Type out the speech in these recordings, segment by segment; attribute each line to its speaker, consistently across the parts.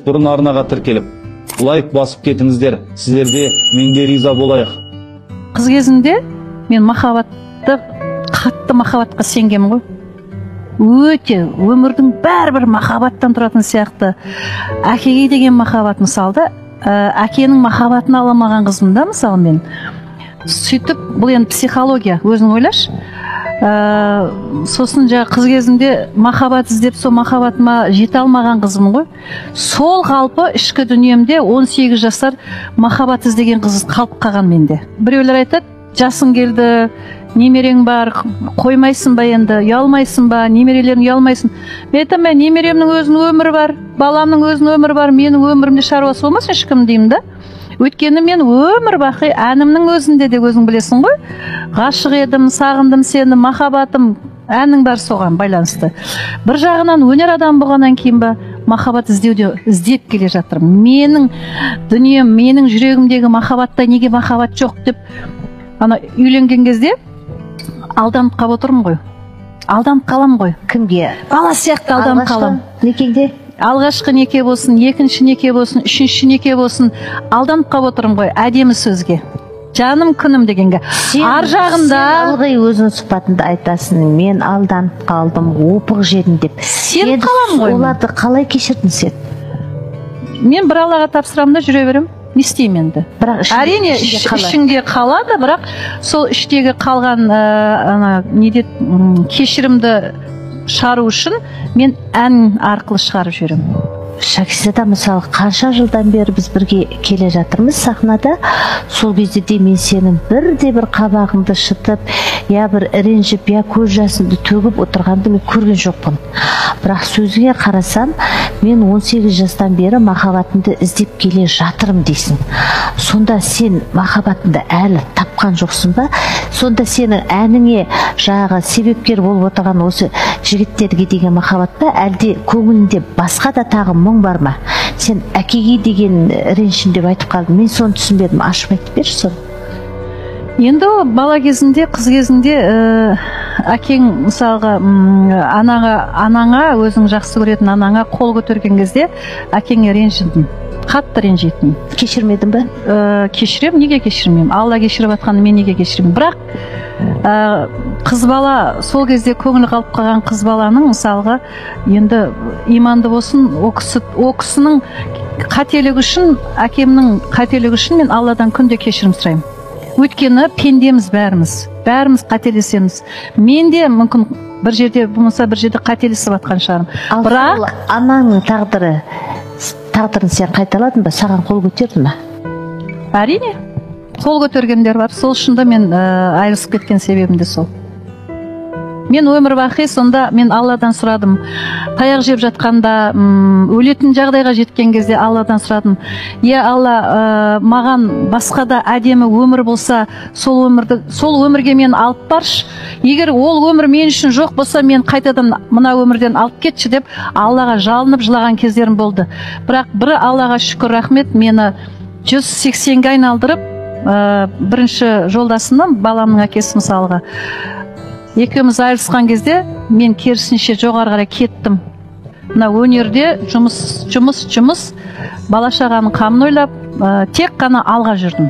Speaker 1: Бұрын арнаға тіркеліп, лайк басып кетіңіздер, сіздер де мен де риза болайық.
Speaker 2: Қыз кезімде мен махаббатты, қатты махаббатқа сенгенмін ғой. Өте өмірдің бәрібір махаббаттан тұратын сияқты. Әкеге деген махаббат мысалы да, әкенің махаббатын ала алмаған қызбын да мысалы мен. Сөйтіп, бұл енді психология, өзің ойлашы. Сосын жаңа қыз кезімде махаббат іздеп, сол махаббатыма жете алмаған қызбын ғой. Сол қалпы ішкі дүниемде 18 жасар махаббат іздеген қыз қалып қалған менде. Біреулер айтады, жасың келді, немерең бар, қоймайсың ба енді, ұялмайсың ба, немерелерің ұялмайсың. Мен айтамын, немеремнің өзінің өмірі бар, баламның өзінің өмірі бар, менің өмірімде шаруасы болмасын ешкім деймін да. Өйткені мен өмір бақи әнімнің өзінде де өзің білесің ғой. Ғашық едім, сағындым сені, махаббатым, әннің бәрі соған байланысты. Бір жағынан өнер адамы болғаннан кейін ба, махаббат іздеуде іздеп келе жатырмын. Менің дүнием, менің жүрегімдегі махаббатта неге махаббат жоқ деп ана үйленген кезде алданып қалып отырмын ғой. Алданып қалам ғой.
Speaker 3: Кімге?
Speaker 2: Бала сияқты алданып қалам.
Speaker 3: Некеңде?
Speaker 2: Алғашқы неке болсын, екінші неке болсын, үшінші неке болсын, алданып қалып отырмын ғой әдемі сөзге. Жаным күнім дегенге. Ар жағында
Speaker 3: сен ылғи өзің сұхбатында айтасың, мен алданып қалдым, опық жедім деп.
Speaker 2: Сеніп қаламын ғой.
Speaker 3: Оларды қалай кешірдің сен?
Speaker 2: Мен бір Аллаға тапсырамын да жүре беремін. Не істеймін енді?
Speaker 3: Бірақ
Speaker 2: әрине ішіңде қалады, бірақ сол іштегі қалған ана неде кешірімді шығару үшін мен ән арқылы шығарып жіберемін.
Speaker 3: Шакизада, мысалы, қанша жылдан бері біз бірге келе жатырмыз сахнада, сол кезде де мен сенің бірде бір қабағыңды шытып, я бір ренжіп, я көз жасыңды төгіп отырғанды мен көрген жоқпын. Бірақ сөзге қарасам, мен 18 жастан бері махаббатымды іздеп келе жатырмын дейсің. Сонда сен махаббатыңды әлі тапқан жоқсың ба? Сонда сенің әніңе жаңағы себепкер болып отырған осы жігіттерге деген махаббат па, әлде көңілінде басқа да тағы мұң бар ма? Сен әкеге деген ренішім деп айтып қалдың, мен соны түсінбедім, ашып айтып берші соны.
Speaker 2: Енді бала кезінде, қыз кезінде әкең мысалға анаңа, өзің жақсы көретін анаңа қол көтерген кезде әкеңе ренжідің, қатты ренжитін.
Speaker 3: Кешірмедің бе?
Speaker 2: Кешірем, неге кешірмеймін? Алла кешіріп жатқанын мен неге кешірмеймін? Бірақ қыз бала, сол кезде көңілі қалып қалған қыз баланың мысалға енді иманды болсын, о кісінің қателігі үшін, әкемнің қателігі үшін мен Алладан күнде кешірім сұраймын. Өйткені пендеміз бәріміз, бәріміз қателесеміз. Мен де мүмкін бір жерде болмаса бір жерде қателесіп жатқан шығармын. Бірақ
Speaker 3: анаңның тағдырын сен қайталадың ба? Саған қол көтерді ме?
Speaker 2: Әрине, қол көтергендер бар. Сол үшін де мен айырылысып кеткен себебім де сол. Мен өмір бақи сонда мен Алладан сұрадым. Таяқ жеп жатқанда, өлетін жағдайға жеткен кезде Алладан сұрадым. Е Алла, маған басқа да әдемі өмір болса, сол өмірді, сол өмірге мен алып баршы. Егер ол өмір мен үшін жоқ болса, мен қайтадан мына өмірден алып кетші деп Аллаға жалынып жылаған кездерім болды. Бірақ бір Аллаға шүкір, рахмет, мені 180-ге айналдырып, бірінші жолдасымнан, баламның әкесі мысалға, екеуміз айырылысқан кезде мен керісінше жоғары қарай кеттім. Мына өнерде жұмыс, жұмыс, жұмыс, бала шағаның қамын ойлап, тек қана алға жүрдім.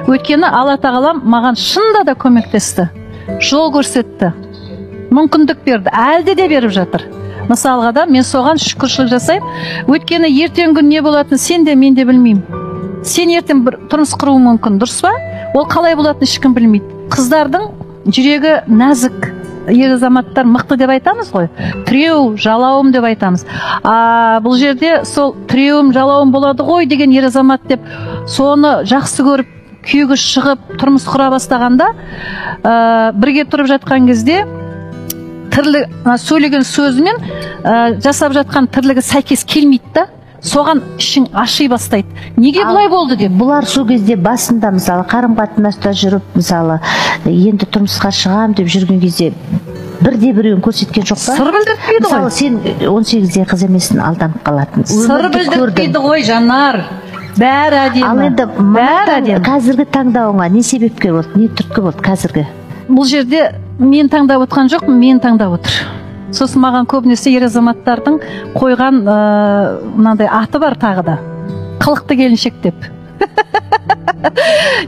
Speaker 2: Өйткені Алла тағалам маған шынында да көмектесті, жол көрсетті, мүмкіндік берді, әлде де беріп жатыр. Мысалға да мен соған шүкіршілік жасаймын. Өйткені ертеңгі күн не болатынын сен де мен де білмеймін. Сен ертең бір тұрмыс құруың мүмкін, дұрыс па? Ол қалай болатынын ешкім білмейді. Қыздардың жүрегі нәзік, ер азаматтар мықты деп айтамыз ғой, тіреу, жалауым деп айтамыз. Бұл жерде сол тіреуім, жалауым болады ғой деген ер азамат деп соны жақсы көріп, күйеуге шығып, тұрмыс құра бастағанда, бірге тұрып жатқан кезде тірлік, сөйлеген сөзімен жасап жатқан тірлігі сәйкес келмейді да. Соған ішің аши бастайды. Неге бұлай болды деп.
Speaker 3: Бұлар сол кезде басында мысалы қарым-қатынаста жүріп, мысалы енді тұрмысқа шығам деп жүрген кезде бірде біреуін көрсеткен жоқ па?
Speaker 2: Сыр білдіртпейді ғой.
Speaker 3: Мысалы сен 18-де қыз емессің, алданып қалатын.
Speaker 2: Сыр білдіртпейді ғой, Жанар. Бәрі әдемі.
Speaker 3: Ал енді
Speaker 2: бәрі әдемі.
Speaker 3: Қазіргі таңдауыңа не себепкер болды, не түрткі болды қазіргі?
Speaker 2: Бұл жерде мен таңдап отқан жоқпын, мен таңдап отыр. Сосын маған көбінесе ер азаматтардың қойған мынандай аты бар тағы да. Қылықты келіншек деп.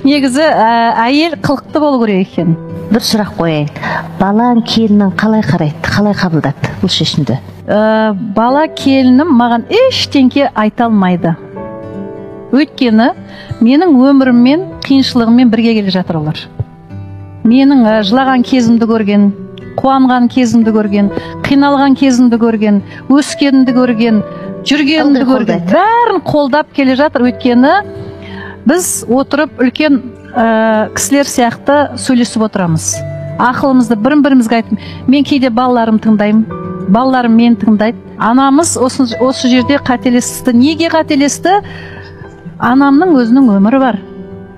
Speaker 2: Негізі әйел қылықты болу керек екен.
Speaker 3: Бір сұрақ қояйын. Балаң, келінің қалай қарайды, қалай қабылдады бұл шешімді?
Speaker 2: Бала келінім маған ештеңке айта алмайды. Өйткені менің өміріммен, қиыншылығыммен бірге келе жатыр олар. Менің жылаған кезімді көрген, қуанған кезімді көрген, қиналған кезімді көрген, өскенімді көрген, жүргенімді көрген, бәрін қолдап келе жатыр. Өйткені біз отырып үлкен кісілер сияқты сөйлесіп отырамыз. Ақылымызды бірін-бірімізге айтып, мен кейде балаларым тыңдаймын, балаларым мені тыңдайды. Анамыз осы жерде қателесті. Неге қателесті? Анамның өзінің өмірі бар.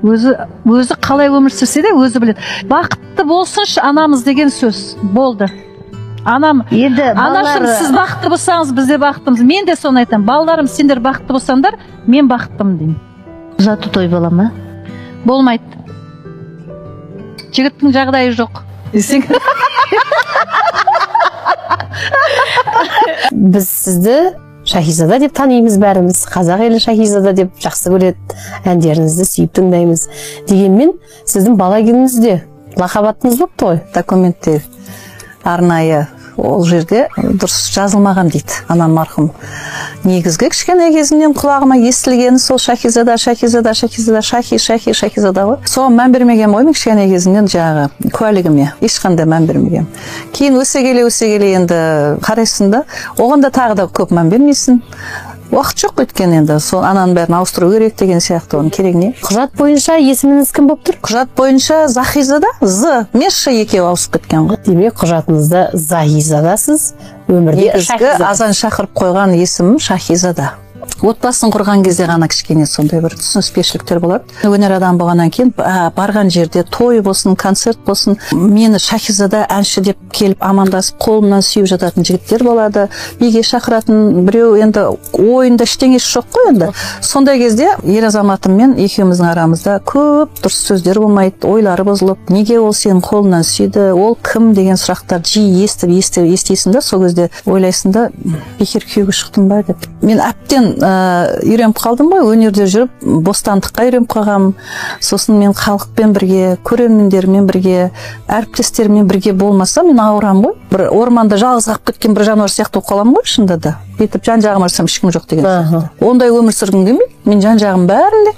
Speaker 2: Өзі қалай өмір сүрсе де өзі біледі. Бақытты болсыншы анамыз деген сөз болды. Анам,
Speaker 3: енді
Speaker 2: анашым, сіз бақытты болсаңыз, біз де бақыттымыз. Мен де соны айтамын. Балаларым, сендер бақытты болсаңдар, мен бақыттымын деймін.
Speaker 3: Ұзату той бола ма?
Speaker 2: Болмайды. Жігіттің жағдайы жоқ. Десең.
Speaker 4: Біз сізді Шахизада деп танимыз бәріміз. Қазақ елі Шахизада деп жақсы көреді. Әндеріңізді сүйіп тыңдаймыз. Дегенмен сіздің бала күніңізде лақап атыңыз болыпты ғой.
Speaker 5: Документте арнайы ол жерде дұрыс жазылмаған дейді анам марқұм. Негізгі кішкене кезімнен құлағыма естілгені сол Шахизада, Шахизада, Шахизада, Шахи, Шахи, Шахизада ғой. Соған мән бермеген ғой мен кішкене кезімнен жаңағы куәлігіме ешқандай мән бермеген. Кейін өсе келе, өсе келе енді қарайсың да, оған да тағы да көп мән бермейсің. Уақыт жоқ өйткені енді сол ананың бәрін ауыстыру керек деген сияқты, оның керегі не?
Speaker 4: Құжат бойынша есіміңіз кім болып тұр?
Speaker 5: Құжат бойынша Захизада, З, Меша екеуі ауысып кеткен ғой.
Speaker 4: Демек құжатыңызда Захизадасыз, өмірде
Speaker 5: Шахизада. Азан шақырып қойған есімім Шахизада. Отбасын құрған кезде ғана кішкене сондай бір түсініспеушіліктер болады. Өнер адамы болғаннан кейін барған жерде той болсын, концерт болсын, мені Шахизада әнші деп келіп амандасып, қолымнан сүйіп жататын жігіттер болады. Биге шақыратын біреу, енді ойында ештеңесі жоқ қой енді. Сондай кезде ер азаматыммен екеуміздің арамызда көп дұрыс сөздер болмайды, ойлары бұзылып, неге ол сенің қолынан сүйді, ол кім деген сұрақтар жиі естіп, естисің да, сол кезде ойлайсың да, бекер күйеуге шықтым ба деп. Мен әбден үйреніп қалдым ғой, өнерде жүріп бостандыққа үйреніп қалғам. Сосын мен халықпен бірге, көрермендермен бірге, әріптестеріммен бірге болмаса мен ауырамын ғой. Бір орманда жалғыз қалып кеткен бір жануар сияқты болып қаламын ғой шынында да. Бүйтіп жан жағыма қарасам ешкім жоқ деген сияқты. Ондай өмір сүргім келмейді. Мен жан жағым бәрінде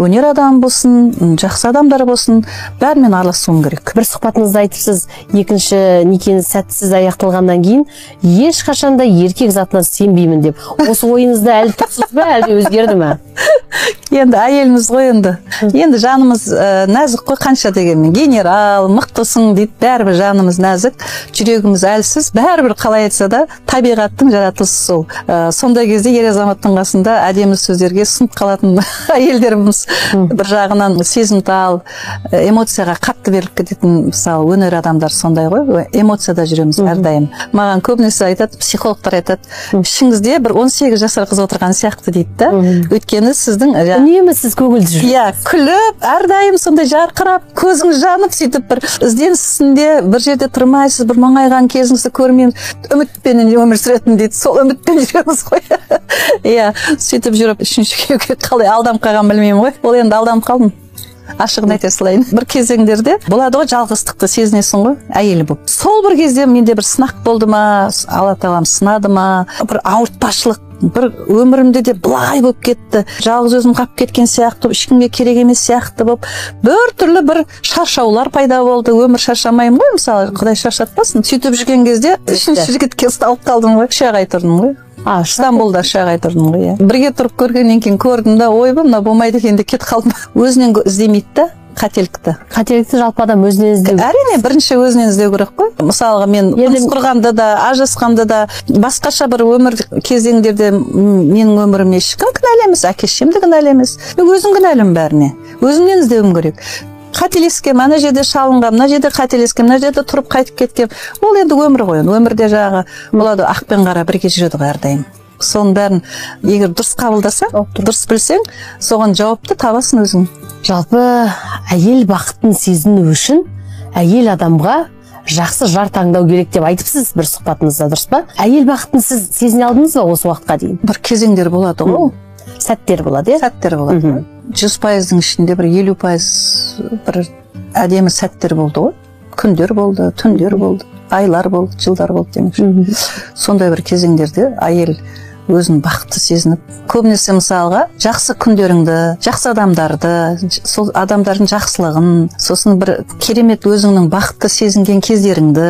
Speaker 5: өнер адамы болсын, жақсы адамдар болсын, бәрімен араласуым керек.
Speaker 4: Бір сұхбатыңызда айтыпсыз, екінші некеңіз сәтсіз аяқталғаннан кейін ешқашан да еркек затына сенбеймін деп. Осы ойыңызда әлі тұрсыз ба, әлде өзгерді ме?
Speaker 5: Енді әйеліміз ғой енді. Енді жанымыз нәзік қой қанша дегенмен. Генерал, мықтысың дейді, бәрібір жанымыз нәзік, жүрегіміз әлсіз, бәрібір қалай айтса да табиғаттың жаратылысы сол. Сондай кезде ер азаматтың қасында әдемі сөздерге сынып қалатын әйелдеріміз бір жағынан сезімтал, эмоцияға қатты беріліп кететін, мысалы өнер адамдар сондай ғой, эмоцияда жүреміз әрдайым. Маған көбінесе айтады, психологтар айтады, ішіңізде бір 18 жасар қыз отырған сияқты дейді да. Өйткені сіздің
Speaker 4: үнемі сіз көңілді жүрсіз.
Speaker 5: Иә, күліп, әрдайым сондай жарқырап, көзіңіз жанып, сөйтіп бір ізденіс үстінде бір жерде тұрмайсыз, бір мұңайған кезіңізді көрмеймін. Үмітпен өмір сүретін дейді, сол үмітпен жүреміз ғой. Иә, сөйтіп жүріп үшінші күйеуге қалай алданып қалғанын білмеймін ғой. Ол енді алданып қалдым. Ашығын айта салайын. Бір кезеңдерде болады ғой, жалғыздықты сезінесің ғой, әйел болып. Сол бір кезде менде бір сынақ болды ма, Алла тағалам сынады ма, бір ауыртпашылық, бір өмірімде де былай болып кетті. Жалғыз өзім қалып кеткен сияқты, ешкімге керек емес сияқты болып, бір түрлі бір шаршаулар пайда болды. Өмір шаршамаймын ғой, мысалы, Құдай шаршатпасын. Сөйтіп жүрген кезде үшінші жігітке ұсталып қалдым ғой, 3 ай тұрдым ғой. Стамбулда 3 ай тұрдым ғой, иә. Бірге тұрып көргеннен кейін көрдім да, ойбай, мына болмайды екен деп кетіп қалдым. Өзінен іздемейді да қателікті.
Speaker 4: Қателікті жалпы адам өзінен іздеу.
Speaker 5: Әрине, бірінші өзінен іздеу керек қой. Мысалға, мен тұрмыс құрғанда да, ажырасқанда да, басқаша бір өмір кезеңдерде менің өміріме ешкім кінәлі емес, әке шешем де кінәлі емес. Мен өзім кінәлімін бәріне. Өзімнен іздеуім керек. Қателескем, ана жерде шалынғам, мына жерде қателескем, мына жерде тұрып қайтып кеткем. Ол енді өмір ғой. Өмірде жағы болады, ақ пен қара бірге жүреді ғой әрдайым. Соның бәрін егер дұрыс қабылдасаң, дұрыс білсең, соған жауапты табасың өзің.
Speaker 4: Жалпы әйел бақытын сезіну үшін әйел адамға жақсы жар таңдау керек деп айтыпсыз бір сұхбатыңызда, дұрыс па? Әйел бақытын сіз сезіне алдыңыз ба осы уақытқа дейін?
Speaker 5: Бір кезеңдер болады ғой.
Speaker 4: Сәттер болады, иә?
Speaker 5: Сәттер болады. 100%-ның ішінде бір 50% бір әдемі сәттер болды ғой. Күндер болды, түндер болды, айлар болды, жылдар болды демекші. Сондай бір кезеңдерде әйел өзін бақытты сезініп, көбінесе мысалға жақсы күндеріңді, жақсы адамдарды, сол адамдардың жақсылығын, сосын бір керемет өзіңнің бақытты сезінген кездеріңді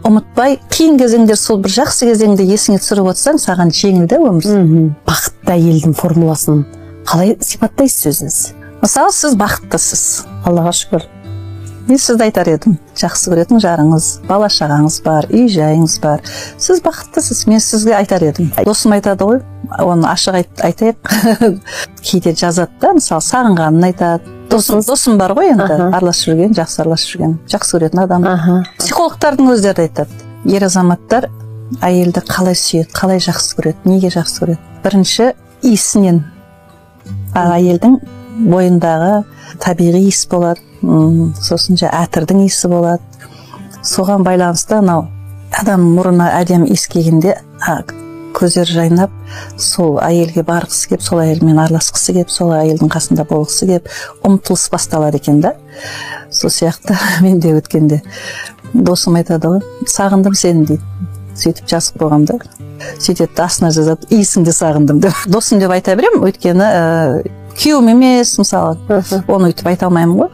Speaker 5: ұмытпай, қиын кезеңдер сол бір жақсы кезеңді есіңе түсіріп отырсаң, саған жеңіл де өмір.
Speaker 4: Бақытты әйелдің формуласын қалай сипаттайсыз өзіңіз?
Speaker 5: Мысалы, сіз бақыттысыз.
Speaker 4: Аллаға шүкір.
Speaker 5: Мен сізді айтар едім, жақсы көретін жарыңыз, бала шағаңыз бар, үй жайыңыз бар. Сіз бақыттысыз, мен сізге айтар едім. Досым айтады ғой, оны ашық айтайық. Кейде жазады да, мысалы, сағынғанын айтады. Досым бар ғой енді, араласып жүрген, жақсы араласып жүрген, жақсы көретін адам. Психологтардың өздері де айтады. Ер азаматтар әйелді қалай сүйеді, қалай жақсы көреді, неге жақсы көреді? Бірінші иісінен. Әйелдің бойындағы табиғи иіс болады, сосын әтірдің иісі болады. Соған байланысты анау адам мұрнына әдемі иіс келгенде көздері жайнап, сол әйелге барғысы кеп, сол әйелмен араласқысы кеп, сол әйелдің қасында болғысы кеп, ұмтылыс басталады екен да. Сол сияқты мен де өткенде досым айтады ғой, сағындым сені дейді. Сөйтіп жазып қойғам да. Сөйтеді, астына жазады, иісіңді сағындым деп. Досым деп айта беремін, өйткені күйеуім емес, мысалы, оны өйтіп айта алмаймын ғой.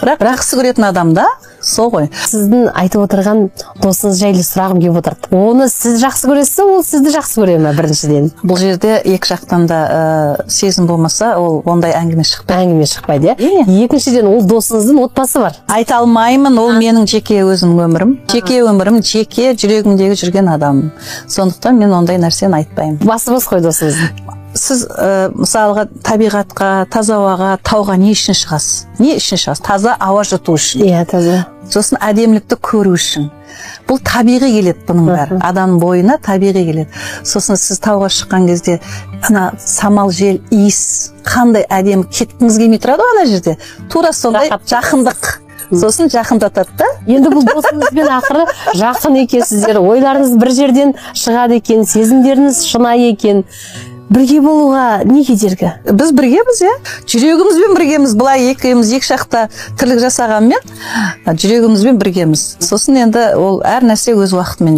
Speaker 5: Бірақ жақсы көретін адам да сол ғой.
Speaker 4: Сіздің айтып отырған досыңыз жайлы сұрағым келіп отыр. Оны сіз жақсы көресіз, ол сізді жақсы көре ме біріншіден?
Speaker 5: Бұл жерде екі жақтан да сезім болмаса, ол ондай әңгіме шықпайды.
Speaker 4: Әңгіме шықпайды, иә? Екіншіден, ол досыңыздың отбасы бар.
Speaker 5: Айта алмаймын, ол менің жеке өзімнің өмірім. Жеке өмірім, жеке жүрегімдегі жүрген адамым. Сондықтан мен ондай нәрсені айтпаймын.
Speaker 4: Басы бос қой досыңыздың.
Speaker 5: Сіз мысалға табиғатқа, таза ауаға, тауға не үшін шығасыз? Не үшін шығасыз? Таза ауа жұту үшін.
Speaker 4: Иә, таза.
Speaker 5: Сосын әдемілікті көру үшін. Бұл табиғи келеді бұның бәрі. Адамның бойына табиғи келеді. Сосын сіз тауға шыққан кезде ана самал жел, иіс, қандай әдемі, кеткіңіз келмей тұрады ғой ана жерде. Тура сондай жақындық. Сосын жақындатады да.
Speaker 4: Енді бұл досыңызбен ақыры жақын екенсіздер, ойларыңыз бір жерден шығады екен, сезімдеріңіз шынайы екен. Бірге болуға не кедергі?
Speaker 5: Біз біргеміз, иә. Жүрегімізбен біргеміз. Былай екеуміз екі жақта тірлік жасағанмен, жүрегімізбен біргеміз. Сосын енді ол әр нәрсе өз уақытымен.